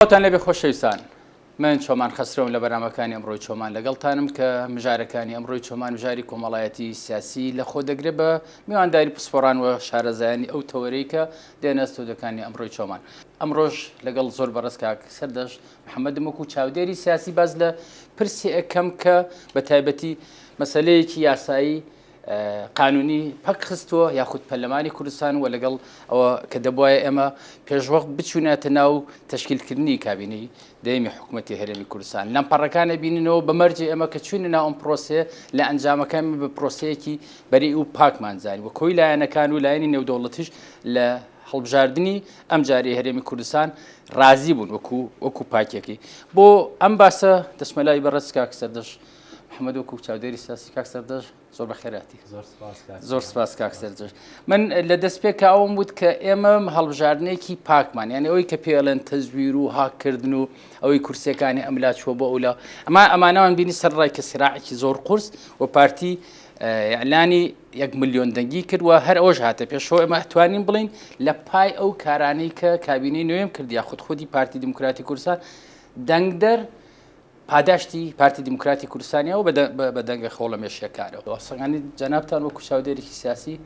سڵاوتان لێبێ خۆشەویستان من چۆمان خەسرەوم لە بەرنامەکانی ئەمڕۆی چۆمان لەگەڵتانم کە مژارەکانی ئەمڕۆی چۆمان مژاری کۆمەڵایەتی سیاسی لە خۆ دەگرێت بە میوانداری پسپۆڕان و شارەزایانی ئەو تەوەرەی کە دێنە ستۆدیۆکانی ئەمڕۆی چۆمان ئەمڕۆژ لەگەڵ زۆر بەڕێز کاک سەردەشت محەممەدم وەکو چاودێری سیاسی باز لە پرسی ئەکەم کە بە تایبەتی مەسلەیەکی یاسایی قانونی پەک خستووە یاخود پەرلەمانی کوردستان و لەگەڵ ئەوە کە دەبواە ئێمە پێشوەخت بچووناتە ناو تەشکیلکردنی کابینەی دەیەمی حکوومەتی هەرێمی کوردستان لەم پەڕەکانە بینینەوە بە مەرجی ئێمە کە چوینە ناو ئەم پرۆسەیە لە ئەنجامەکان بە پرۆسەیەکی بەری و پاکمان زانی و کۆی لایەنەکان و لایەنی نێودەوڵەتیش لە هەڵبژاردنی ئەم جاری هەرێمی کوردستان رازی بوون وەکو وەکو پاکێکی بۆ ئەم باسە دەچمە لای بەڕێز کاک سەردەش محەممەد وەکو چاودێری سیاسی کاک سەردەش زۆر بەخێراتی زۆر سپاس کاک سەردەش من لە دەستپێک ئەوم وت کە ئێمە هەڵبژاردنێکی پاکمان یعنی ئەوەی کە پێڵێن تەزویر و هاککردن و ئەوەی کورسەکانی ئەملا چوە بۆ ئەولا ئەما ئەمانەوان بینی سەر ڕای کە سراعێکی زۆر قورس و پارتی ئەلانی یەک ملیۆن دەنگی کرد و هەر ئەوش هاتە پێشەوە ئێمە توانین بڵین لە پای ئەو کارانەی کە کابینەی نوێم کرد یاخود خودی پارتی دیموکراتی کوردستان دەنگدەر پاداشتی پارتی دیموکراتی کوردستانیەوە بە دەنگە خۆڵەمێشیەکانەوە. هەڵسەنگاندنی جەنابتان وەکو چاودێرێکی سیاسی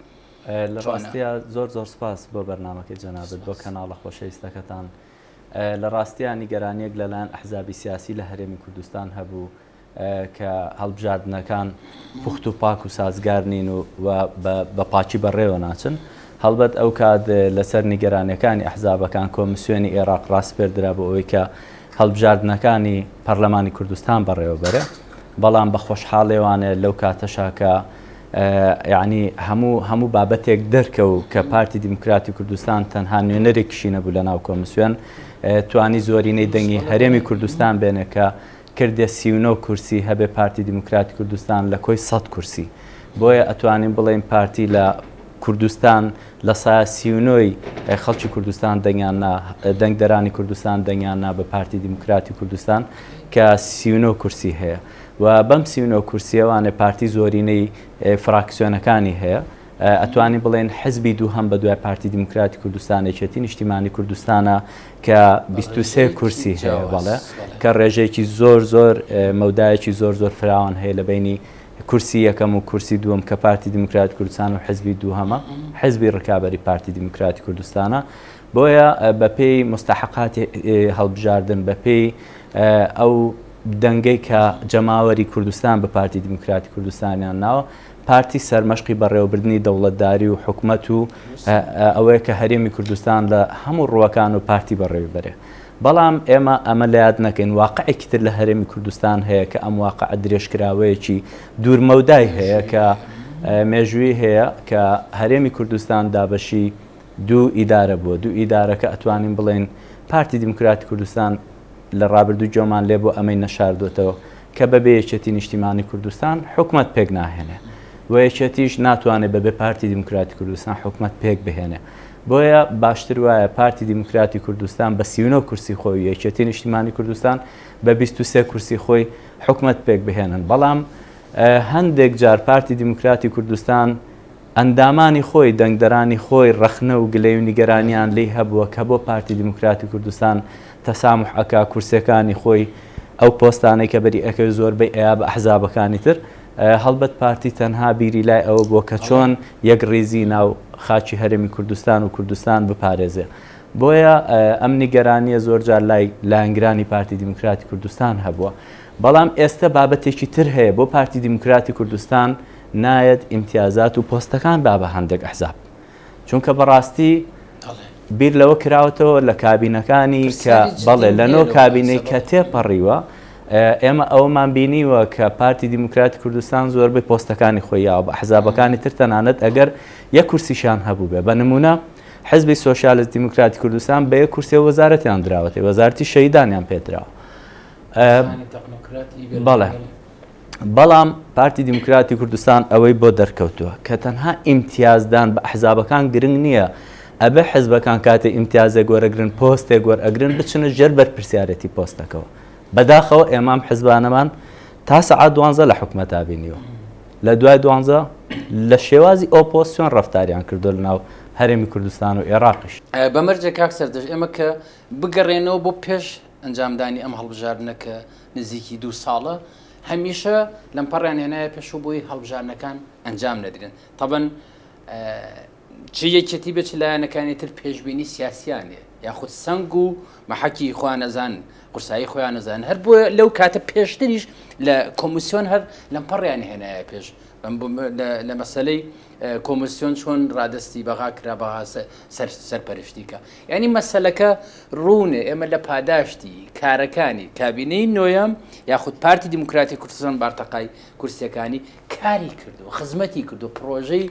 لە ڕاستیا زۆر زۆر سپاس بۆ بەرنامەکەی جەنابت بۆ کەناڵە خۆشەویستەکەتان. لە ڕاستیا نیگەرانیەک لەلایەن ئەحزابی سیاسی لە هەرێمی کوردستان هەبوو کە هەڵبژاردنەکان پوخت و پاک و سازگار نین و بە پاکی بەڕێوە ناچن. هەڵبەت ئەو کات لەسەر نیگەرانیەکانی ئەحزابەکان کۆمسیۆنی ئێراق ڕاسپێردرا بۆ ئەوەی کە هەڵبژاردنەکانی پەرلەمانی کوردستان بەڕێوەبەرێ، بەڵام بە خۆشحاڵێوانێ لەو کاتەشا کە یعنی هەموو هەموو بابەتێک دەرکەو کە پارتی دیموکراتی کوردستان تەنها نوێنەرێکیشی نەبوو لە ناو کۆمسیۆن توانی زۆرینەی دەنگی هەرێمی کوردستان بێنێ کە کردێ 39 کورسی هەبێ پارتی دیموکراتی کوردستان لە کۆی 100 کورسی بۆیە ئەتوانین بڵێین پارتی لە کوردستان لە سایە 39 ی خەڵکی کوردستان دەنگیان نا، دەنگدەرانی کوردستان دەنگیان نا بە پارتی دیموکراتی کوردستان کە 39 کورسی هەیە و بەم 39 کورسیەوانێ پارتی زۆرینەی فراکسیۆنەکانی هەیە. ئەتوانین بڵێن حزبی دووهەم بە دوای پارتی دیموکراتی کوردستان یەکێتی نیشتیمانی کوردستانە کە 23 کورسی هەیە بەڵێ کە ڕێژەیەکی زۆر زۆر مەودایەکی زۆر زۆر فراوان هەیە لە بینی کورسی یەکەم و کورسی دووەم کە پارتی دیموکراتی کوردستان و حزبی دووهەمە، حزبی ڕکابەری پارتی دیموکراتی کوردستانە. بۆیە بەپێی مستحقاتی هەڵبژاردن، بەپێی ئەو دەنگەی کە جەماوەری کوردستان بە پارتی دیموکراتی کوردستانیان ناوە، پارتی سەرمەشقی بەڕێوەبردنی دەوڵەتداری و حکومەت و ئەوەیە کە هەرێمی کوردستان لە هەموو ڕووەکان و پارتی بەڕێوەی بەرێ. بەڵام ئێمە ئەمە لەیاد نەکەین واقعێکی تر لە هەرێمی کوردستان هەیە کە ئەم واقعە درێژکراوەیەکی دوورمەودای هەیە کە مێژووی هەیە کە هەرێمی کوردستان دابەشی دوو ئیدارە بووە دوو ئیدارەکە ئەتوانین بڵێن پارتی دیموکراتی کوردستان لە ڕابردوو گوێمان لێ بۆ ئەمەی نەشاردوێتەوە کە بەبێ یەکێتی نیشتیمانی کوردستان حکومت پێک ناهێنێ و یەکێتیش ناتوانێت بەبێ پارتی دیموکراتی کوردستان حکومت پێک بهێنێ بۆیە باشتر وایە پارتی دیموکراتی کوردستان بە 39 کورسی خۆی و یەکێتی نیشتیمانی کوردستان بە 23 کورسی خۆی حکومەت پێک بهێنن بەڵام هەندێک جار پارتی دیموکراتی کوردستان ئەندامانی خۆی دەنگدەرانی خۆی ڕەخنە و گلەی و نیگەرانیان لێی هەبووە کە بۆ پارتی دیموکراتی کوردستان تەسامح ئەکا کورسیەکانی خۆی ئەو پۆستانەی کە بەری ئەکەوێت زۆربەی ئەیا بە ئەحزابەکانی تر هەڵبەت پارتی تەنها بیری لای ئەوە بووە کە چۆن یەکڕیزی ناو خاکی هەرێمی کوردستان و کوردستان بپارێزێ. بۆیە ئەم نیگەرانییە زۆرجار لای لایەنگرانی پارتی دیموکراتی کوردستان هەبووە. بەڵام ئێستە بابەتێکی تر هەیە بۆ پارتی دیموکراتی کوردستان نایەت ئیمتیازات و پۆستەکان با بە هەندێک ئەحزاب. چونکە بەڕاستی بیر لەوە کراوەتەوە لە کابینەکانی کە بەڵێ لە نۆ کابینەی کە تێپەڕیوە ئێمە ئەوەمان بینیوە کە پارتی دیموکراتی کوردستان زۆربەی پۆستەکانی خۆی یاوە بە حزابەکانی تر تەنانەت ئەگەر یەک کورسیشیان هەبوو بێ بە نمونە حزبی سۆسیالست دیموکراتی کوردستان بە یەک کورسی وەزارەتیان دراوەتێ وەزارەتی شەیدانیان پێدراوە بەڵێ بەڵام پارتی دیموکراتی کوردستان ئەوەی بۆ دەرکەوتووە کە تەنها ئیمتیازدان بە ئەحزابەکان گرنگ نییە، ئەبێ حزبەکان کاتێ ئیمتیازێک وەرەگرن پۆستێک وەرئەگرن بچنە ژێر بەرپرسیارێتی پۆستەکەوە. بەداخەوە ئێمە ئەم حزبانەمان تا سەعات دوانزە لە حکومەتا بینیوە. لە دوای دوانزە لە شێوازی ئۆپۆزسیۆن ڕەفتاریان کردووە لە ناو هەرێمی کوردستان و ئێراقیش. بە مەرجێک کاک سەردەشت ئێمە کە بگەڕێنەوە بۆ پێش. ئەنجامدانی ئەم هەڵبژاردنە کە نزیکی دوو ساڵە هەمیشە لەمپەڕیان هێنایە پێش و بۆی هەڵبژاردنەکان ئەنجام نەدرێن تەبەن چ یەکێتی بێ چ لایەنەکانی تر پێشبینی سیاسیان هەیە یاخود سەنگ و مەحەکی خۆیان ئەزانن قورسایی خۆیان ئەزانن هەر بۆیە لەو کاتە پێشتریش لە کۆمیسیۆن هەر لەمپەڕیان هێنایە پێش لە مەسلەی کۆمیسیۆن چۆن ڕادستی بەغا کرا بەغا سەرپەرشتیکە یعنی مەسلەکە ڕوونە ئێمە لە پاداشتی کارەکانی کابینەی نۆیەم یاخود پارتی دیموکراتی کوردستان بارتەقای کورسیەکانی کاری کردو خزمەتی کردو پرۆژەی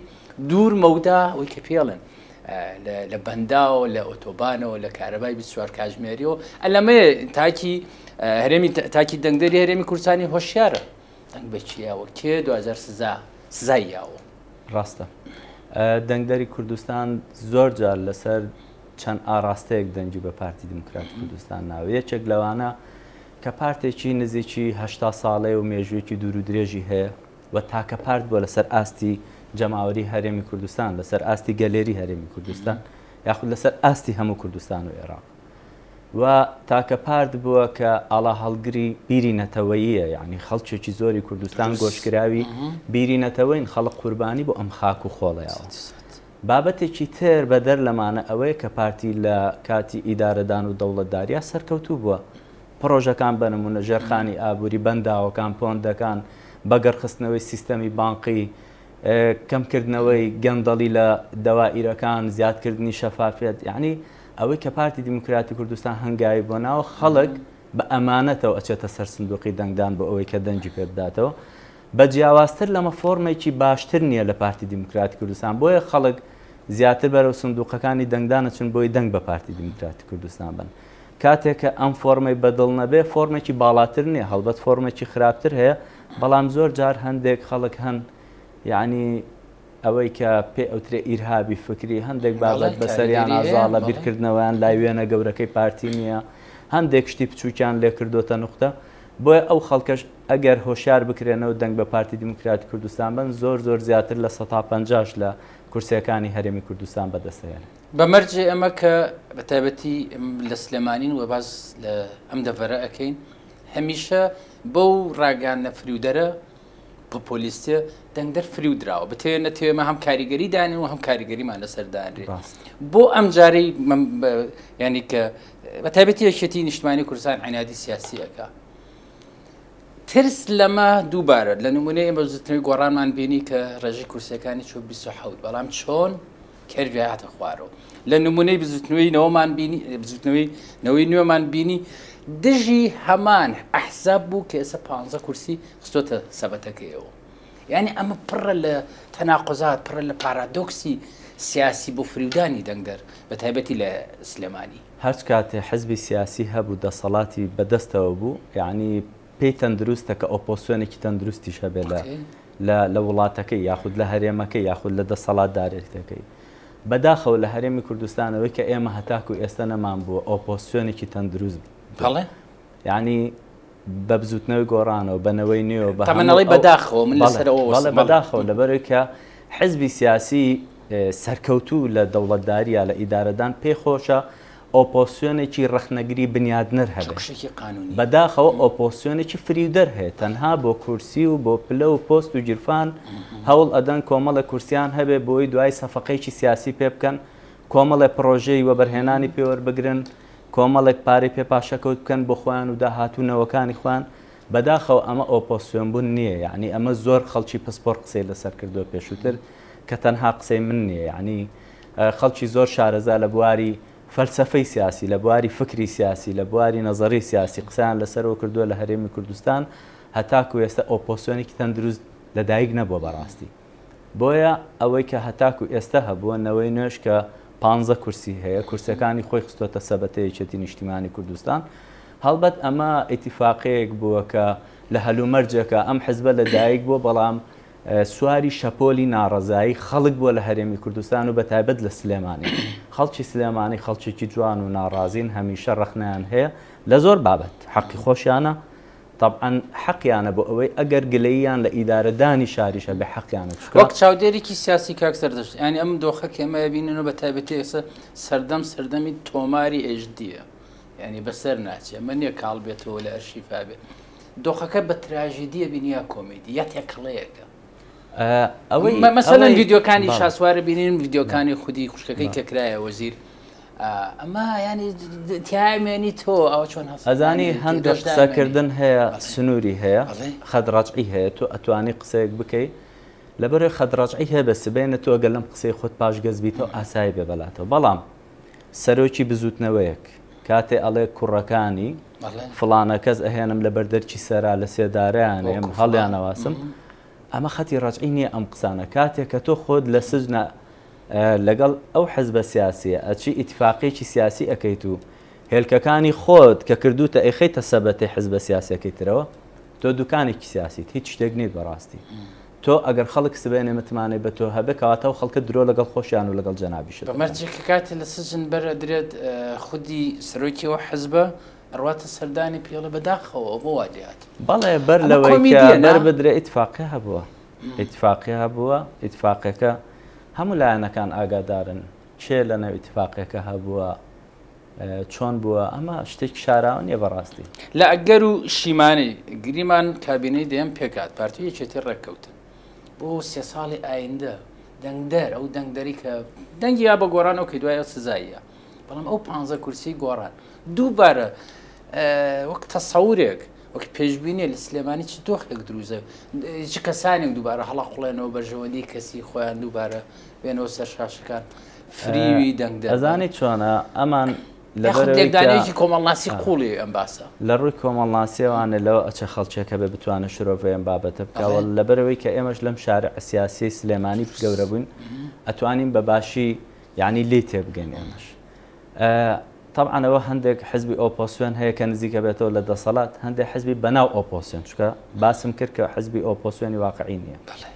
دوور مەودا ئەوەی کە پێڵێن لە بەنداوە لە ئۆتۆبانەوە لە کارەبای 24 کاژمێریەوە ئەلەمەیە تاکی هەرێمی تاکی دەنگدەری هەرێمی کوردستانی هۆشیارە دەنگ بە کێیەوە کێ دوجار سزا سزای یاوە. ڕاستە دەنگدەری کوردستان زۆر جار لەسەر چەند ئاراستەیەک دەنگی بە پارتی دیموکراتی کوردستان ناوە یەکێک لەوانە کە پارتێکی نزیکی هەشتا ساڵەیە و مێژوویەکی دوور و درێژی هەیە و تاکە پارت بووە لەسەر ئاستی جەماوەری هەرێمی کوردستان، لەسەر ئاستی گەلێری هەرێمی کوردستان یاخود لەسەر ئاستی هەموو کوردستان و عێراق و تاکە پارت بووە کە ئاڵا هەڵگری بیری نەتەوەییە یعنی خەڵکێکی زۆری کوردستان گۆشکراوی بیری نەتەوەین خەڵک قوربانی بۆ ئەم خاک و خۆڵەیەوە. بابەتێکی تر بەدەر لەمانە ئەوەیە کە پارتی لە کاتی ئیدارەدان و دەوڵەتداریا سەرکەوتوو بووە. پڕۆژەکان بە نموونە ژێرخانی ئابووری، بەنداوەکان، پۆندەکان، بەگەڕخستنەوەی سیستەمی بانقی، کەمکردنەوەی گەندەڵی لە دەوائیرەکان، زیادکردنی شەفافیەت، یەعنی ئەوەی کە پارتی دیموکراتی کوردستان هەنگاوی بۆ ناوە خەڵک بە ئەمانەتەوە ئەچێتە سەر سندوقی دەنگدان بۆ ئەوەی کە دەنگی پێ بداتەوە. بە جیاوازتر لەمە فۆرمێکی باشتر نییە لە پارتی دیموکراتی کوردستان، بۆیە خەڵک زیاتر بەرەو سندوقەکانی دەنگدان ئەچن بۆی دەنگ بە پارتی دیموکراتی کوردستان بەن. کاتێک کە ئەم فۆرمەی بەدڵ نەبێ فۆرمێکی باڵاتر نییە، هەڵبەت فۆرمێکی خراپتر هەیە، بەڵام زۆر جار هەندێک خەڵک هەن یەعنی ئەوەی کە پێ ئەوترێ ئیرهابی فکری هەندێک بابەت بەسەریانا زاڵە، بیرکردنەوەیان لای وێنە گەورەکەی پارتی نییە، هەندێک شتی بچووکیان لێ کردۆتە نوختە، بۆیە ئەو خەڵکەش ئەگەر هۆشیار بکرێنەوە دەنگ بە پارتی دیموکراتی کوردستان بەن زۆر زۆر زیاتر لە سەتا پەنجاش لە کورسیەکانی هەرێمی کوردستان بەدەست ئەهێنن. بە مەرجێ ئەمە کە بە تایبەتی لە سلێمانین و باس لە ئەم دەڤەرە ئەکەین هەمیشە بەو ڕاگەیاندنە فریودەرە پۆپۆلیستیە دەنگدەر فریو دراوە بتەوێ نەتەوێ مە هەم کاریگەری دانێن و هەم کاریگەریمان لەسەر دانرێ بۆ ئەم جارەی ینی کە بە تایبەتی یەکێتی نیشتمانی کوردستان عنادی سیاسیەکە ترس لەمە دووبارە لە نمونەی ئێمە بزوتنەوەی گۆڕانمان بینی کە ڕێژەی کورسیەکانی چوو 27 بەڵام چۆن کەرڤی هاتە خوارەوە لە نمونەی بزوتنەوەی نەوەمان بینی بزوتنەوەی نەوەی نوێمان بینی دژی هەمان ئەحزاب بوو کە ئێستا پ کورسی خستۆتە سەبەتەکەیەوە یعنی ئەمە پڕە لە تەناقۆزات پڕە لە پارادۆکسی سیاسی بۆ فریودانی دەنگدەر بە تایبەتی لە سلێمانی. هەرچ کاتێ حزبی سیاسی هەبوو دەسەڵاتی بەدەستەوە بوو یەعنی پێی تەندروستە کە ئۆپۆسیۆنێکی تەندروستیش هەبێ لە لە لە وڵاتەکەی یاخود لە هەرێمەکەی یاخود لە دەسەڵاتدارێتەکەی. بەداخەوە لە هەرێمی کوردستان ئەوەی کە ئێمە هەتاکو ئێستا نەمان بووە ئۆپۆسیۆنێکی تەندروست بەڵێ. یەعنی بە بزوتنەوەی گۆڕانەوە بە نەوەی نوێوە بە تەمەن ئەڵێی بەداخەوە من لەسەر ئەوە بەڵێ بەداخەوە لەبەرئەوەی کە حزبی سیاسی سەرکەوتوو لە دەوڵەتدارییا لە ئیدارەدان پێی خۆشە ئۆپۆسیۆنێکی ڕەخنەگری بنیادنەر هەبێ. بەداخەوە ئۆپۆسیۆنێکی فریودەر هەیە تەنها بۆ کورسی و بۆ پلە و پۆست و گیرفان هەوڵ ئەدەن کۆمەڵێک کورسیان هەبێ بۆی دوای سەفەقەیەکی سیاسی پێ بکەن کۆمەڵێ پڕۆژەی وەبەرهێنانی پێ وەربگرن کۆمەڵێک پارەی پێ پاشەکەوت بکەن بۆ خۆیان و داهاتوو نەوەکانی خۆیان بەداخەوە ئەمە ئۆپۆسیۆن بوون نییە یەعنی ئەمە زۆر خەڵکی پسپۆڕ قسەی لەسەر کردووە پێشووتر کە تەنها قسەی من نییە یەعنی خەڵکی زۆر شارەزا لە بواری فەلسەفەی سیاسی، لە بواری فکری سیاسی، لە بواری نەزەری سیاسی قسەیان لەسەرەوە کردووە لە هەرێمی کوردستان هەتاکو ئێستا ئۆپۆسیۆنێکی تەندروست لەدایک نەبووە بەڕاستی. بۆیە ئەوەی کە هەتاکو ئێستا هەبووە نەوەی نوێش کە پانزە کورسی هەیە کورسەکانی خۆی خستۆتە سەبەتەی یەکێتی نیشتیمانی کوردستان هەڵبەت ئەمە ئیتیفاقەیەک بووە کە لە هەلومەرجێکە ئەم حزبە لەدایک بووە بەڵام سواری شەپۆلی ناڕەزایی خەڵک بووە لە هەرێمی کوردستان و بەتایبەت لە سلێمانی. خەڵکی سلێمانی خەڵکێکی جوان و ناڕازین، هەمیشە ڕەخنەیان هەیە لە زۆر بابەت، حەقی خۆشیانە، تەبعەن حەقیانە بۆ ئەوەی ئەگەر گلەییان لە ئیدارەدانی شاریش هەبێ حەقیانە چونکە. وەک چاودێرێکی سیاسی کاک سەردەشت، یانی ئەم دۆخە کە ئێمە ئەبینین و بە تایبەتی ئێستا سەردەم سەردەمی تۆماری ئێژدییە. ینی بەسەر ناچێ ئەمە نییە کاڵ بێتەوە لە ئەرشیفا بێت دۆخەکە بە تراژیدیە بینی یا کۆمیدی یا تێکەڵەیەکە ئەوەی مەسەلەن ڤیدیۆکانی شاسوارە بینین ڤیدیۆکانی خودی خوشکەکەی کە کرایە وەزیر ئەمە ینی تیامێنی تۆ ئەوە چۆن هەست ئەزانی هەندێک قسەکردن هەیە سنووری هەیە خەت ڕەجعی هەیە تۆ ئەتوانی قسەیەک بکەی لەبەرەوەی خەت ڕەجعی هەیە بە سبەینە تۆ گەر لەم قسەی خۆت پاشگەز بیتەوە ئاسایی بێ بەلاتەوە بەڵام سەرۆکی بزوتنەوەیەک کاتێ ئەڵێ کوڕەکانی فڵانە کەس ئەهێنم لە بەردەرکی سەرا لە سێدارەیان ئێم هەڵیانەواسم ئەمە خەتی ڕەجعی نییە ئەم قسانە کاتێک کە تۆ خۆت لە سجنە لەگەڵ ئەو حزبە سیاسیە ئەچی ئیتفاقێکی سیاسی ئەەکەیت و هێلکەکانی خۆت کە کردوتە ئەیخەیتە سەبەتەی حزبە سیاسەکەی ترەوە تۆ دوکانێکی سیاسیت هیچ شتێک نیت بەڕاستی تۆ ئەگەر خەڵک سبەینێ متمانەی بە تۆ هەبێ کەواتە ئەو خەڵکە درۆ لەگەڵ خۆشیان و لەگەڵ جەنابیشت بە دەکەن. مەرجێک کە کاتێ لە سجن بەر ئەدرێت خودی سەرۆکی ئەو حزبە ئەڕواتە سەردانی پێی ئەڵێ بەداخەوە بۆ وا لێهات. بەڵێ بەر ئەمە لەوەی کە کۆمیدیە نا؟ بەر بدرێ ئیتفاقی هەبووە ئیتفاقی هەبووە ئیتفاقەکە هەموو لایەنەکان ئاگادارن کێ لەنێو ئیتفاقەکە هەبووە چۆن بووە ئەمە شتێکی شاراوە نییە بەڕاستی. لە ئەگەر و شیمانەی گریمان کابینەی دەیەم پێکهات، پارتی و یەکێتی ڕێککەوتن بۆ سێ ساڵی ئایندە، دەنگدەر ئەو دەنگدەری کە دەنگی یا بە گۆڕان ئەو کەی دوای ئەو سزاییە، بەڵام ئەو پانزە کورسی گۆڕان دووبارە وەک تەسەورێک وەک پێشبینیە لە سلێمانی چ دۆخێک دروزە چ کەسانێک دووبارە هەڵەقوڵێنەوە بەرژەوەندی کەسی خۆیان دووبارە بێنەوە سەر شاشەکان فریوی دەنگدەر بن. ئەزانی چۆنە ئەمان یاخود لەبەرئەوەی کە لێکدانەوەیەکی کۆمەڵناسی قوڵی ئەم باسە. لە ڕووی کۆمەڵناسیەوانێ لەوە ئەچێ خەڵکێک هەبێ بتوانێ شرۆڤەی ئەم بابەتە بکا و بەڵێ. لەبەرئەوەی کە ئێمەش لەم شارع سیاسیەی سلێمانی گەورە بووین ئەتوانین بە باشی یانی لێی تێبگەین ئێمەش تەبعەن ئەوە هەندێک حزبی ئۆپۆسیۆن هەیە کە نزیکە بێتەوە لە دەسەڵات هەندێک حزبی بەناو ئۆپۆسیۆن چونکە باسم کرد کە حزبی ئۆپۆسیۆنی واقعی نییە. بەڵێ.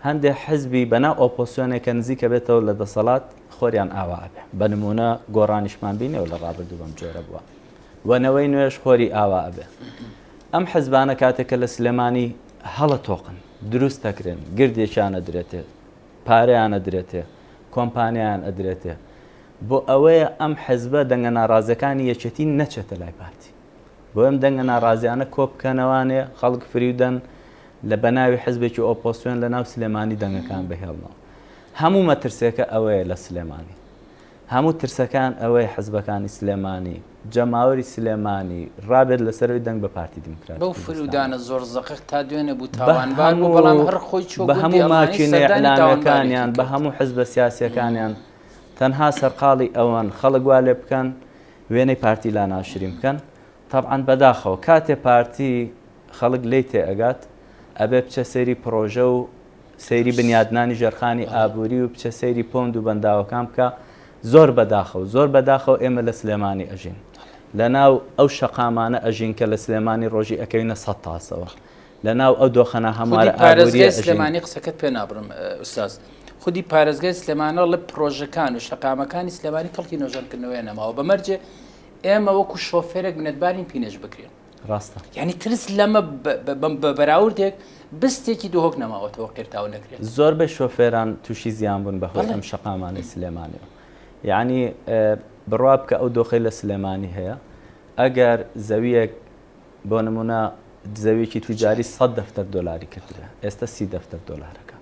هەندێ حزبی بەناو ئۆپۆسیۆنێک کە نزیکە بێتەوە لە دەسەڵات خۆریان ئاوا ئەبێ بە نموونە گۆڕانیشمان بینیەوە لە ڕابردوو بەم جۆرە بووە و نەوەی نوێش خۆری ئاوا ئەبێ ئەم حزبانە کاتێک کە لە سلێمانی هەڵە تۆقن دروست دەکرێن گردێکیان ئەدرێتێ پارەیان ئەدرێتێ کۆمپانیایان ئەدرێتێ بۆ ئەوەیە ئەم حزبە دەنگە ناڕازیەکانی یەکێتی نەچێتە لای پارتی بۆ ئەم دەنگە ناڕازیانە کۆبکەنەوانێ خەڵک فریودەن لە بەناوی حزبێکی ئۆپۆسیۆن لە ناو سلێمانی دەنگەکان بهێڵنەوە. هەموو مەترسێکە ئەوەیە لە سلێمانی. هەموو ترسەکان ئەوەیە حزبەکانی سلێمانی، جەماوەری سلێمانی ڕابێت لەسەرەوەی دەنگ بە پارتی دیموکراتی بەو کوردستان. فریودانە زۆر زەقە تا دوێنێ بوو بە تاوانبار بوو هەموو بەڵام هەر خۆی چووە بە گوندی هەموو ئەڵمانی ماکینە سەردانی ئیعلامیەکانیان تاوانبارێکی بە کرد. هەموو حزبە سیاسیەکانیان تەنها سەرقاڵی ئەوەن خەڵک وا لێ بکەن وێنەی پارتی لا ناشرین بکەن. تەبعەن بەداخەوە کاتێ پارتی خەڵک لێی تێئەگات ئەبێ بچێ سەیری پڕۆژە و سەیری بنیادنانی ژێرخانی ئابووری و بچێ سەیری پۆند و بەنداوەکان بکا زۆر بەداخەوە زۆر بەداخەوە ئێمە لە سلێمانی ئەژین لەناو ئەو شەقامانە ئەژین کە لە سلێمانی ڕۆژی ئەکەوینە سەد تاسەوە لەناو ئەو دۆخە خودی ناهەموارە ئابووریە پارێزگای ئەژین. سلێمانی قسەکەت پێ نابڕم ئوستاز خودی پارێزگای سلێمانە ڵە پرۆژەکان و شەقامەکانی سلێمانی کەڵکی نۆژەنکردنەوەیان نەماوە بە مەرجێ ئێمە وەکو شۆفێرێک منەتبارین پینەش بکرێن. ڕاستە. یانی ترس لەمە بە بەراوردێک بستێکی دهۆک نەماوەتەوە قیرتاو نەکرێت. زۆربەی شۆفێران تووشی زیان بوون بەهۆی ئەم شەقامانەی سلێمانیەوە. یانی بڕوا بکە ئەو دۆخەی لە سلێمانی هەیە ئەگەر زەویەک بۆ نمونە زەویەکی تیجاری 100 دەفتەر دۆلاری کردبێ ئێستا سی دەفتەر دۆلارەکە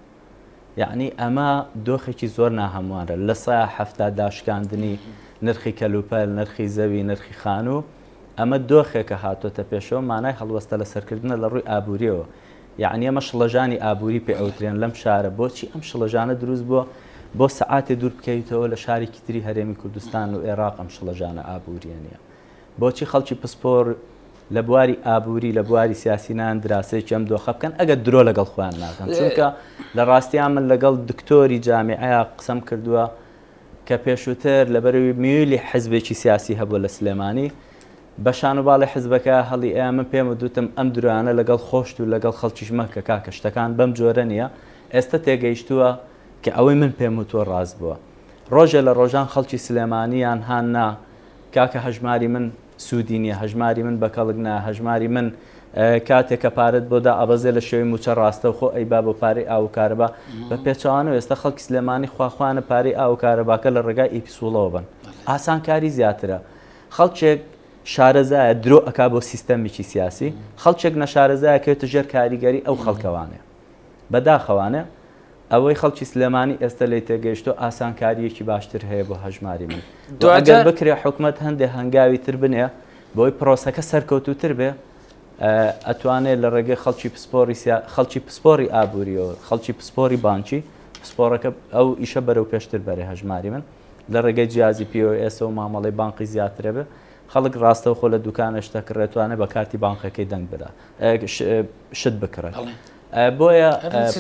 یەعنی ئەمە دۆخێکی زۆر ناهەموارە، 70% داشکاندنی نرخی کەلوپەل، نرخی زەوی، نرخی خانوو، ئەمە دۆخێکە هاتۆتە پێشەوە مانای هەڵوەستە لەسەرکردنە لە ڕووی ئابووریەوە، یەعنی ئەمە شڵەژانی ئابووری پێ ئەوترێن لەم شارە، بۆچی ئەم شڵەژانە دروست بووە؟ بۆ سەعاتێ دوور بکەویتەوە لە شارێکی تری هەرێمی کوردستان و ئێراق ئەم شڵەژانە ئابووریە نییە. بۆچی خەڵکی پسپۆر لە بواری ئابووری لە بواری سیاسی نایەن دراسەیەکی ئەم دۆخە بکەن ئەگەر درۆ لەگەڵ خۆیان ناکەن چونکە لە ڕاستیا من لەگەڵ دکتۆری جامیعەیە قسەم کردووە کە پێشووتر لەبەرەوەی میولی حزبێکی سیاسی هەبوو لە سلێمانی بە شان و باڵی حزبەکە هەڵی ئەیا من پێم دوتم ئەم درۆیانە لەگەڵ خۆشت و لەگەڵ خەڵکیش مەکە کاکە شتەکان بەم جۆرە نییە ئێستا تێگەیشتووە کە ئەوەی من پێم وتووە ڕاست بووە ڕۆژێ لە ڕۆژان خەڵکی سلێمانیان هان نا کاکە هەژماری من سوودی نییە، هەژماری من بەکەڵک نایە، هەژماری من کاتێک کە پارەت بۆ دائەبەزێ لە شێوەی مووچە ڕاستەوخۆ ئەیبا بۆ پارەی ئاو و کارەبا، بە پێچەوانەوە ئێستا خەڵکی سلێمانی خواخوایانە پارەی ئاو و کارەباکە لە ڕێگای ئیپسوڵەوە بەن، ئاسانکاری زیاترە. خەڵکێک شارەزایە درۆ ئەکا بۆ سیستەمێکی سیاسی، خەڵکێک نەشارەزایە کەوێتە ژێر کاریگەری ئەو خەڵکەوانێ. بەداخەوانێ ئەوەی خەڵکی سلێمانی ئێستە لێی تێگەیشتووە ئاسانکارییەکی باشتر هەیە بۆ هەژماری من. و ئەگەر بکرێ حکومەت هەندێ هەنگاوی تر بنێ بۆی پرۆسەکە سەرکەوتووتر بێ، ئەتوانێ لە ڕێگەی خەڵکی پسپۆڕی خەڵکی پسپۆڕی ئابووریەوە، خەڵکی پسپۆڕی بانکی، پسپۆڕەکە ئەو ئیشە بەرەو پێشتر بەرێ هەژماری من. لە ڕێگەی جیازی POS ەوە مامەڵەی بانقی زیاترە بێ، خەڵک ڕاستەوخۆ لە دوکانە شتە کڕێ توانێ بە کارتی بانقەکەی دەنگ بدا شت بکڕێت. بۆیە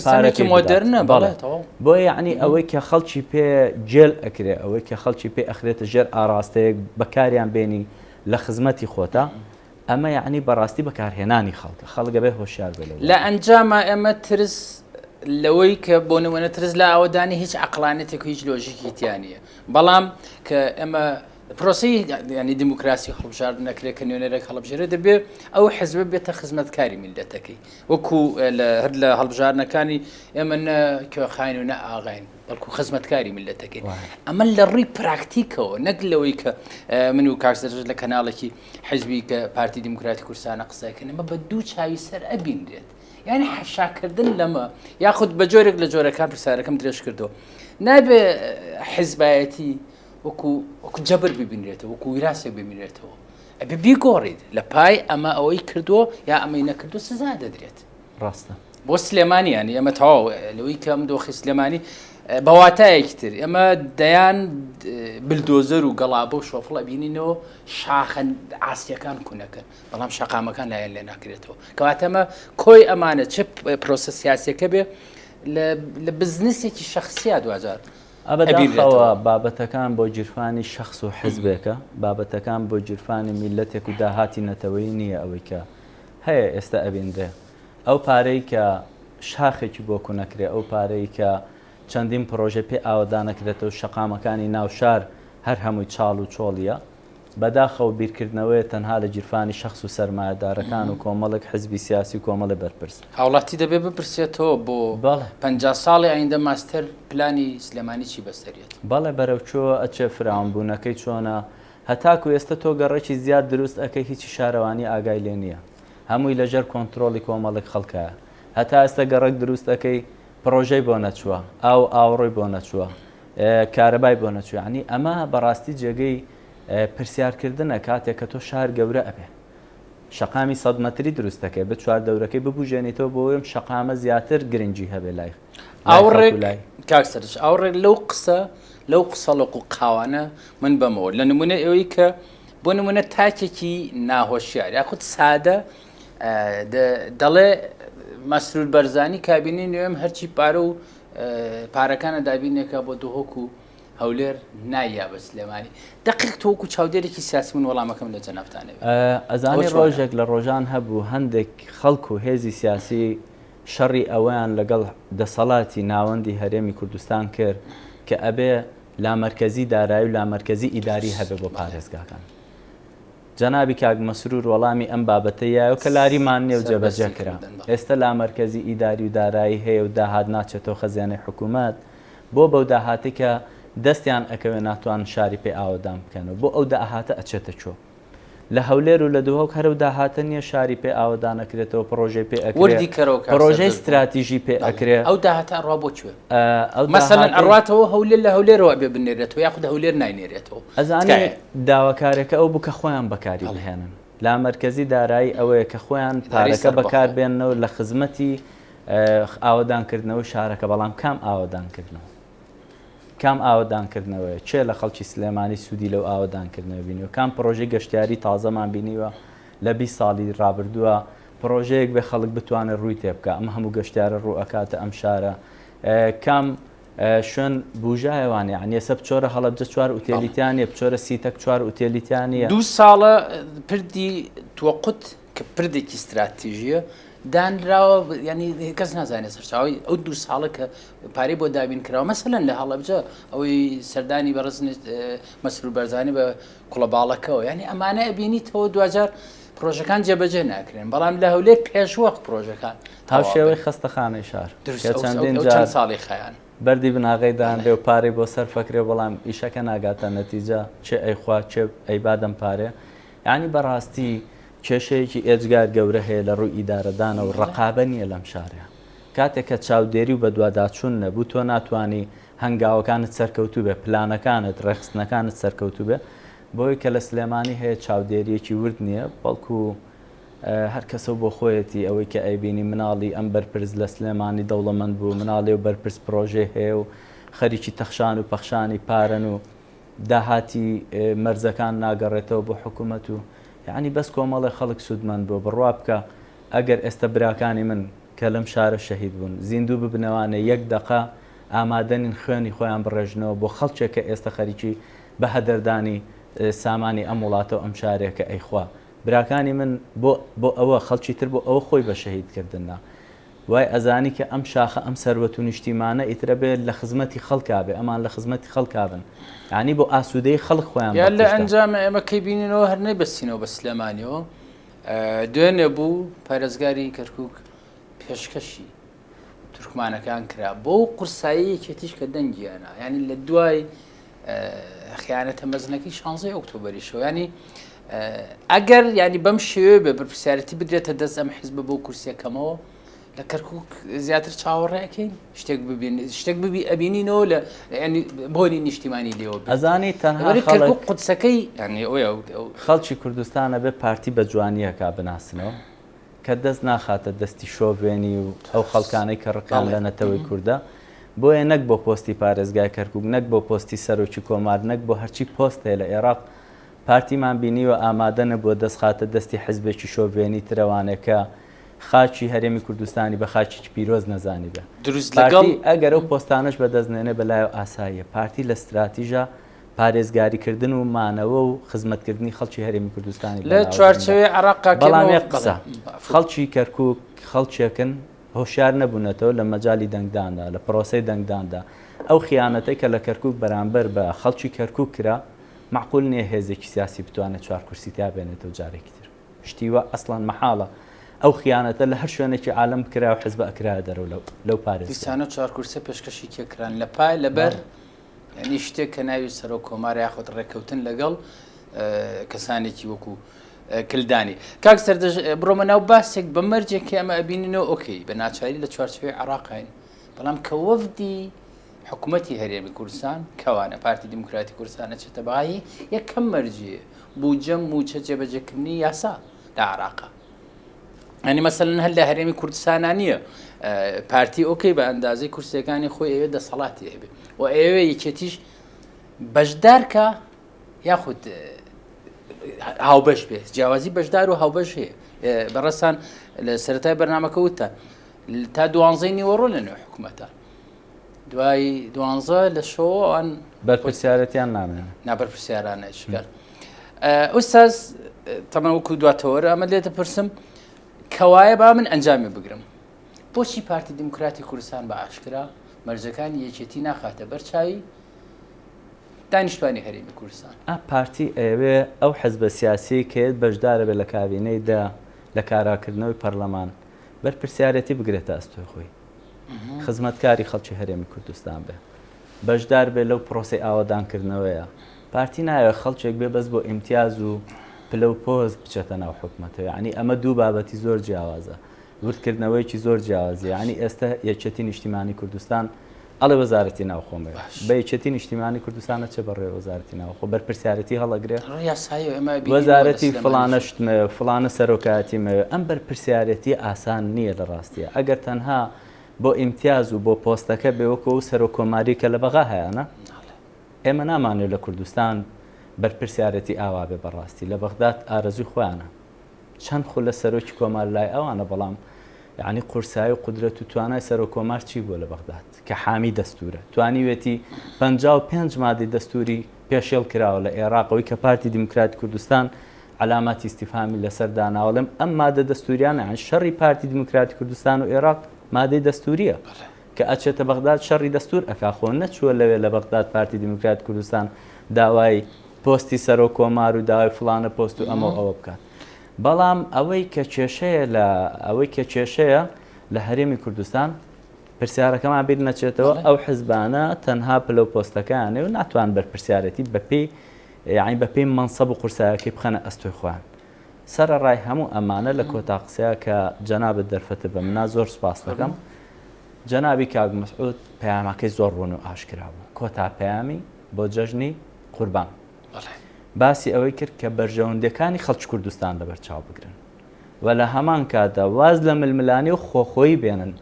پارەکی مۆدرنە بەڵێ بۆیە یعنی ئەوەی کە خەڵکی پێ جێل ئەکرێ ئەوەی کە خەڵکی پێ ئەخرێتە ژێر ئاراستەیەک بەکاریان بێنی لە خزمەتی خۆتا ئەمە یعنی بەڕاستی بەکارهێنانی خەڵکە خەڵک ئەبێ هۆشیار بێ لەوە. لە ئەنجاما ئێمە ترس لەوەی کە بۆ نمونە ترس لە ئاوەدانی هیچ عەقڵانیەتێک و هیچ لۆژیکی تیا نییە بەڵام کە ئێمە پرۆسەی ینی دیموکراسی هەڵبژاردن نەکرێت کە نوێنەرێک هەڵبژێرێت دەبێ ئەو حزبە بێتە خزمەتکاری میللەتەکەی وەکو هەر لە هەڵبژاردنەکانی ئێمە نە کوێخاین و نە ئاغاین بەڵکو خزمەتکاری میللەتەکەین ئەمە لە ڕووی پراکتیکەوە نەک لەوەی کە من و کاک سەرژ لە کەناڵێکی حزبی کە پارتی دیموکراتی کوردستانە قسەکەن ئەمە بە دوو چاوی سەر ئەبینرێت یعنی حەشاکردن لەمە یاخود بە جۆرێک لە جۆرەکان پرسیارەکەم درێژ کردو نابێ حزبایەتی وەکو وەکو جەبر ببینرێتەوە وەکو ویراسێک ببینرێتەوە ئەبێ بیگۆڕیت لە پای ئەمە ئەوەی کردووە یا ئەمەی نەکردو سزا دەدرێت ڕاستە. بۆ سلێمانی یانی ئێمە تەواو لەوەی کە ئەم دۆخی سلێمانی بە واتایەکی تر ئێمە دەیان بلدۆزەر و گەڵابە و شۆفڵ ئەبینینەوە شاخە عاسیەکان کونەکەن بەڵام شەقامەکان لایەن لێ ناکرێتەوە کەواتە ئەمە کۆی ئەمانە چ پرۆسە سیاسیەکە بێ لە بزنسێکی شخصیا دواجار ئەبەداخەوە بابەتەکان بۆ گیرفانی شخص و حزبێکە بابەتەکان بۆ گیرفانی میلەتێک و داهاتی نەتەوەی نییە ئەوەی کە هەیە ئێستا ئەبینرێ ئەو پارەی کە شاخێکی بۆ کونەکرێ ئەو پارەی کە چەندین پڕۆژەی پێ ئاوەدانەکرێتەوە شەقامەکانی ناو شار هەر هەمووی چاڵ و چۆڵیە بەداخەوە بیرکردنەوەیە تەنها لە گیرفانی شەخس و سەرمایەدارەکان و کۆمەڵێک حزبی سیاسی و کۆمەڵێ بەرپرس. هاوڵاتی دەبێ بپرسێتەوە بۆ بەڵێ. 50 ساڵی ئایندە ماستەر پلانی سلێمانی چی بەسەریەت؟ بەڵێ بەرەو کوێ ئەچێ فراوانبوونەکەی چۆنە هەتاکو ئێستە تۆ گەڕەکی زیاد دروست ئەکەی هیچی شارەوانی ئاگای لێ نیە هەمووی لەژێر کۆنترۆڵی کۆمەڵێک خەڵکایە هەتا ئێستە گەڕەک دروست ئەکەی پڕۆژەی بۆ نەچووە ئاو ئاوڕۆی بۆ نەچووە کارەبای بۆ نەچووە یعنی ئەمە بەڕاستی جێگەی پرسیارکردنە کاتێک کە تۆ شار گەورە ئەبێ شەقامی سەد مەتری دروست دەکەی بە چوار دەورەکەی ببوژێنیتەوە بۆ ئەم شەقامە زیاتر گرنگی هەبێ لای ئاوڕێک کاک سەرش ئاوڕێک لەو قسە لەو قسەڵۆق و قاوانە من بەمەوە لە نمونە ئەوەی کە بۆ نمونە تاکێکی ناهۆشیار یاخود سادە دەڵێ مەسرور بەرزانی کابینەی نوێم هەرچی پارە و پارەکانە دابینێکە بۆ دهۆک و هەولێر نایا بە سلێمانی دەقیق تۆ وەکو چاودێرێکی سیاسی من وەڵامەکەم لە جەنابتان ئەوێ. ئەزانی ڕۆژێک لە ڕۆژان هەبوو هەندێک خەڵک و هێزی سیاسی شەڕی ئەوەیان لەگەڵ دەسەڵاتی ناوەندی هەرێمی کوردستان کرد کە ئەبێ لامەرکەزی دارایی و لامەرکەزی ئیداری هەبێ بۆ پارێزگاکان. جەنابی کاک مەسرور وەڵامی ئەم بابەتەی یایەوە کە لاریمان نیە و جێبەجێ کرا. ئێستە لامەرکەزی ئیداری و دارایی هەیە و داهات ناچێتەوە خەزێنەی حکوومەت، بۆ بەو داهاتەی کە دەستیان ئەکەوێ ناتوانن شاری پێ ئاوەدان بکەنەوە؟ بۆ ئەو داهاتە ئەچێتە کوێ؟ لە هەولێر و لە دهۆک هەر ئەو داهاتە نییە شاری پێ ئاوەدان ئەکرێتەوە، پڕۆژەی پێ ئەکرێ، وردی کەرەوە کاک پڕۆژەی سەردەشت بۆ. ستراتیژی پێ بەڵێ ئەکرێ. ئەو داهاتە ئەڕوا بۆ کوێ؟ ئەو مەسەلەن داهاتەی. ئەڕواتەوە هەولێر لە هەولێرەوە ئەبێ بنێرێتەوە یاخود هەولێر ناینێرێتەوە؟ ئەزانی تکایە. داواکارەکە ئەو بوو کە خۆیان بەکاری بەڵێ. بهێنن. لامەرکەزی دارایی ئەوەیە کە خۆیان ئیدارەی پارەکە بەکار سەربەخۆ. بێننەوە لە خزمەتی ئاوەدانکردنەوەی شارەکە، بەڵام کام ئاوەدانکردنەوە؟ کام ئاوەدانکردنەوەیە؟ کێ لە خەڵکی سلێمانی سوودی لەو ئاوەدانکردنەوە بینیوە؟ کام پڕۆژەی گەشتیاری تازەمان بینیوە لە 20 ساڵی ڕابردووە پڕۆژەیەک بێ خەڵک بتوانێت ڕووی تێ بکا؟ ئەم هەموو گەشتیارە ڕوو ئەکاتە ئەم شارە؟ کام شوێن بوژایەوان یعنی ئێستا بچۆرە هەڵەبجە چوار ئوتێلی تیا نییە، بچۆرە سیتەک چوار ئوتێلی تیا نییە. دوو ساڵە پردی توەقوت کە پردێکی ستراتیژیە دانراوە ینی کەس نازانێت سەرچاوی ئەو دوو ساڵە کە پارەی بۆ دابین کراوە مەسەلەن لە هەڵەبجە ئەوەی سەردانی بەڕێز مەسرور بەرزانی بە کوڵەباڵەکەەوە ینی ئەمانە ئەبینیتەوە دوجار پرۆژەکان جێبەجێ ناکرێن بەڵام لە هەولێر پێشوەخت پرۆژەکان هاوشێوەی خەستەخانەی شار کە چەندین جار ساڵی خایان بەردی بناغەی دانرێ و پارەی بۆ سەرفەکرێ بەڵام ئیشەکە ناگاتە نەتیجە، کێ ئەیخوا کێ ئەیبا دەم پارەیە. یانی بەڕاستی کێشەیەکی ئێجگار گەورە هەیە لە ڕووی ئیدارەدانە و ڕقابە نییە لەم شارەیە. کاتێک کە چاودێری و بەدواداچوون نەبوو تۆ ناتوانی هەنگاوەکانت سەرکەوتوو بێ، پلانەکانت، ڕێکخستنەکانت سەرکەوتوو بێ. بەوەی کە لە سلێمانی هەیە چاودێرییەکی ورد نییە، بەڵکو هەر کەسە و بۆ خۆیەتی، ئەوەی کە ئەیبینی مناڵی ئەم بەرپرس لە سلێمانی دەوڵەمەند بوو، مناڵی ئەو بەرپرس پرۆژەی هەیە و خەریکی تەخشان و پەخشانی پارەن و داهاتی مەرزەکان ناگەڕێتەوە بۆ حکوومەت و یەعنی بەس کۆمەڵێ خەڵک سوودمەند بووە. بڕوا بکە ئەگەر ئێستە براکانی من کە لەم شارە شەهید بوون زیندوو ببنەوانێ یەک دەقە ئامادە نین خوێنی خۆیان بڕێژنەوە بۆ خەڵکێک کە ئێستە خەریکی بە هەدەردانی سامانی ئەم وڵاتە و ئەم شارەیە کە ئەیخوا. براکانی من بۆ بۆ ئەوە خەڵکی تر بۆ ئەوە خۆی بە شەهید کردن نا. وای ئەزانی کە ئەم شاخە ئەم سەروەت و نیشتیمانە ئیتر ئەبێ لە خزمەتی خەڵکا بێ ئەمان لە خزمەتی خەڵکا بن یانی بۆ ئاسوودەیی خەڵک خۆیان یا لە بەخشدا. ئەنجامە ئێمە کەی بینینەوە هەر نەیبەستینەوە بە سلێمانیەوە دوێنێ بوو پارێزگاری کەرکک پێشکەشی تورکمانەکان کرا بۆ قورسایی یەکێتیش کە دەنگیانە ینی لە دوای خیانەتە مەزنەکەی شانزەی ئۆکتۆبەریشەوە ینی ئەگەر ینی بەم شێوێ بێ بەرپرسیارەتی بدرێتە دەست ئەم حیزبە بۆ کورسیەکەمەوە لە کەرکک زیاتر چاوەڕێکەین شتێک ببین شتێک ببی ئەبینینەوە لە بۆنی نیشتیمانی لێوە ئەزانی تەنها کەرکک قودسەکەی ینی خەڵکی کوردستانە بێ پارتی بە جوانیەکە بناسنەوە کە دەست ناخاتە دەستی شۆڤێنی و ئەو خەڵکانەی کە ڕقیان لە نەتەوەی کوردە، بۆیە نەک بۆ پۆستی پارێزگای کەرکوک، نەک بۆ پۆستی سەرۆکی کۆمار، نەک بۆ هەرچی پۆست هەیە لە ئێراق، پارتیمان بینیوە ئامادە نەبووە دەست خاتە دەستی حزبێکی شۆڤێنی ترەوانێ کە خاکی هەرێمی کوردستانی بە خاکێکی پیرۆز نەزانیبێ. دروست لەگەڵ. پارتی ئەگەر ئەو پۆستانەش بەدەست نێنێ بەلایەوە ئاساییە، پارتی لە ستراتیژا پارێزگاریکردن و مانەوە و خزمەتکردنی خەڵکی هەرێمی کوردستانی لە چوارچێوەی عێراق بەڵام یەک قسە خەڵکی کەرکک خەڵکێکن هۆشیار نەبوونەتەوە لە مەجای دەنگداندا لە پرۆسی دەنگداندا ئەو خیانەتەی کە لە کەرکک بەرامبەر بە خەڵکی کەرکک کرا معقول نییە هێزێکی سیاسی بتوانێت چوار کورسی تیا بێنێتەوە جارێکی تر شتی وا ئەسڵەن مەحاڵە ئەو خیانەتە لە هەر شوێنێکی عالەم بکرا و حزب ئەکرایە دەرەوە لەو پارێزگا. دیسانە چوار کورسە پێشکەشی کێ کران لە پای لەبەر یعنی شتێک کە ناوی سەرۆک کۆمار یاخود ڕێککەوتن لەگەڵ کەسانێکی وەکو کلدانی کاک سەردەش بڕۆمە ناو باسێک بە مەرجێک کە ئەمە ئەبینینەوە ئۆکەی بە ناچاری لە چوارچێوەی عێراقین بەڵام کە وەفدی حکوومەتی هەرێمی کوردستان کەوانە پارتی دیموکراتی کوردستان ئەچێتە بەغایی یەکەم مەرجی بودجە موچە جێبەجێکردنی یاسا لە عراقا ئەنی مەسەلەن هەر لە هەرێمی کوردستانە نییە پارتی ئۆکەی بە ئەندازەی کورسیەکانی خۆی ئەوێ دەسەڵاتی هەبێ و ئەوێ یەکێتیش بەشدارکە یاخود هاوبەش بێت جیاوازی بەشدار و هاوبەش هەیە بەڕێزان لە سەرەتای بەرنمەکە وتان تا دوانزەی نیوەڕۆ لە نێو حکوومەتە دوای دوانزە لە شەوە ئەوان بەرپرسیارەتیان نامێنێ. نا بەرپرسیارانە شکار ئوستاز تەمەن وەکو دواتەوەرە ئەمە لێ دەپرسم کەوایە با من ئەنجامی بگرم بۆچی پارتی دیموکراتی کوردستان بە ئاشکرا مەرجەکانی یەکێتی ناخاتە بەر چاوی دانیشتوانی هەرێمی کوردستان؟ ئا پارتی ئەیەوێ ئەو حزبە سیاسیەی کە یەت بەشدارە بێ لە کابینەی دە لە کاراکردنەوەی پەرلەمان بەرپرسیارێتی بگرێتە ئەستۆی خۆی. خزمەتکاری خەڵکی هەرێمی کوردستان بێ بەشدار بێ لەو پرۆسەی ئاوەدانکردنەوەیە پارتی نایەوێت خەڵکێک بێ بەس بۆ ئیمتیاز و پلە و پۆست بچێتە ناو حکومەتەوە یعنی ئەمە دوو بابەتی زۆر جیاوازە وردکردنەوەیەکی زۆر جیاوازی یعنی ئێستا یەکێتی نیشتیمانی کوردستان ئەڵێ وەزارەتی ناوخۆمێ بە یەکێتی نیشتیمانی کوردستانە چێ بەڕێ وەزارەتی ناوخۆ بەرپرسیارەتی هەڵەگرێ وەزارەتی فڵانە شتمەوێ فڵانە سەرۆکایەتی مەوێ ئەم بەرپرسیارەتی ئاسان نییە لە ڕاستیە ئەگەر تەنها بۆ ئیمتیاز و بۆ پۆستەکە بێ وەکو ئەو سەرۆک کۆماری کە لە بەغا هەیانە ئێمە نامانێت لە کوردستان بەرپرسیارەتی ئاوا بێ بەڕاستی لە بەغداد ئارەزوی خۆیانە چەند خولە سەرۆکی کۆمار لای ئەوانە بەڵام یعنی قورسایی و قودرەت و توانای سەرۆک کۆمار چی بووە لە بەغداد کە حامی دەستورە توانیوێتی 55 مادەی دەستوری پێشێڵ کراوە لە ئێراق ئەوەی کە پارتی دیموکراتی کوردستان عەلاماتی ئیستیفهامی لەسەر داناوە ئەڵێم ئەم مادە دەستوریانە یان شەڕی پارتی دیموکراتی کوردستان و ئێراق مادەی دەستوریە کە ئەچێتە بەغداد شەڕی دەستور ئەکا خۆ نەچووە لەوێ لە بەغداد پارتی دیموکراتی کوردستان داوای پۆستی سەرۆک کۆمار و داوای فڵانە پۆست و ئەمە ئەوە بکات بەڵام ئەوەی کە کێشەیە لە ئەوەی کە کێشەیە لە هەرێمی کوردستان پرسیارەکەمان بیر نەچێتەوە ئەو حزبانە تەنها پلە و پۆستەکانێ و ناتوان بەرپرسیارەتی بەپێی یەعنی بە پێی مەنسەب و قورسایەکەی بخەنە ئەستۆی خۆیان. سەرەڕای هەموو ئەمانە لە کۆتا قسەیا کە جەنابت دەرفەتت بە منا زۆر سوپاست دەکەم. جەنابی کاک مەسعود پەیامەکەی زۆر ڕوون و ئاشکرا بوو. کۆتا پەیامی بۆ جەژنی قوربان باسی ئەوەی کرد کە بەرژەوەندیەکانی خەڵکی کوردستان لەبەر چاو بگرن و لە هەمان کاتدا واز لە ململانێ و خۆخۆیی بێنن.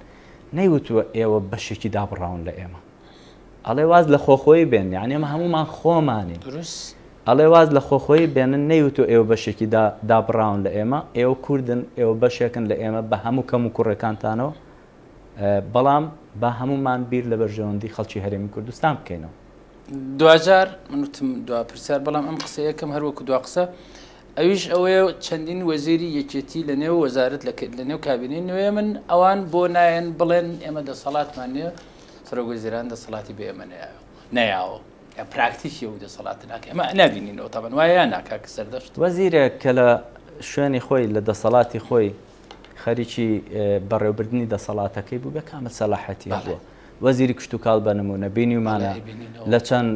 نەیوتووە ئێوە بەشێکی دابڕاون لە ئێمە. ئەڵێ واز لە خۆخۆیی بێن یعنی ئێمە هەموومان خۆمانین. دروست. ئەڵێ واز لە خۆخۆیی بێنن نەیوتووە ئێوە بەشێکی دابڕاون لە ئێمە، ئێوە کوردن، ئێوە بەشێکن لە ئێمە بە هەموو کەم و کوڕەکانتانەوە، بەڵام با هەموومان بیر لە بەرژەوەندی خەڵکی هەرێمی کوردستان بکەینەوە. دواجار من وتم دوا پرسیار بەڵام ئەم قسەیەکەم هەر وەکو دوا قسە ئەویش ئەوەیە چەندین وەزیری یەکێتی لە نێو وەزارەت لە نێو کابینەی نوێ من ئەوان بۆ نایەن بڵێن ئێمە دەسەڵاتمان نییە سەرۆک وەزیران دەسەڵاتی بە ئێمە نەیاوە یا پراکتیکی ئەو دەسەڵاتە ناکە ئەمە نابینینەوە تاوان وایە یا ناکا کە سەردەشت وەزیرێک کە لە شوێنی خۆی لە دەسەڵاتی خۆی خەریکی بەڕێوبردنی دەسەڵاتەکەی بوو بە کامل سەلاحەتی هەبووە وەزیری کشتوکاڵ بە نمونە بینیومانە لە چەند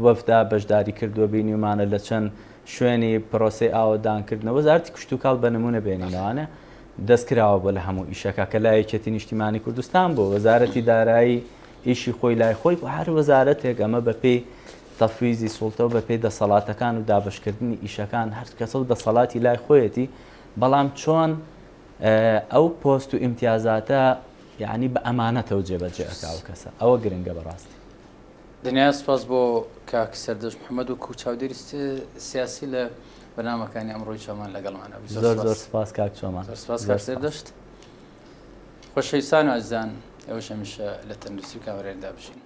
وەفدا بەشداری کردووە بینیومانە لە چەند شوێنی پرۆسی ئاوەدانکردنەوە وەزارەتی کشتوکاڵ بە نمونە بێنینەوانە دەست کراوە بۆ لە هەموو ئیشەکە کە لای یەکێتی نیشتیمانی کوردستان بۆ وەزارەتی دارایی ئیشی خۆی لای خۆی بۆ هەر وەزارەتێک ئەمە بەپێی تەفویزی سوڵتە و بەپێی دەسەڵاتەکان و دابشکردنی ئیشەکان هەر کەسە و دەسەڵاتی لای خۆیەتی بەڵام چۆن ئەو پۆست و ئیمتیازاتە یعنی بە ئەمانەتەوە جێبەجێ ئەکا ئەو کەسە ئەوە گرنگە بەڕاستی. دنیا سپاس بۆ کاک سەردەشت محەممەد وەکو چاودێری سیاسی لە بەرنامەکانی ئەمڕۆی چۆمان لەگەڵمانە زۆر زۆر سپاس کاک چۆمان زۆر سپاس کاک سەردەشت خۆشەویستان و ئازیزان ئێوەش هەمیشە لە تەندروستی و کامەرانیدا بژین.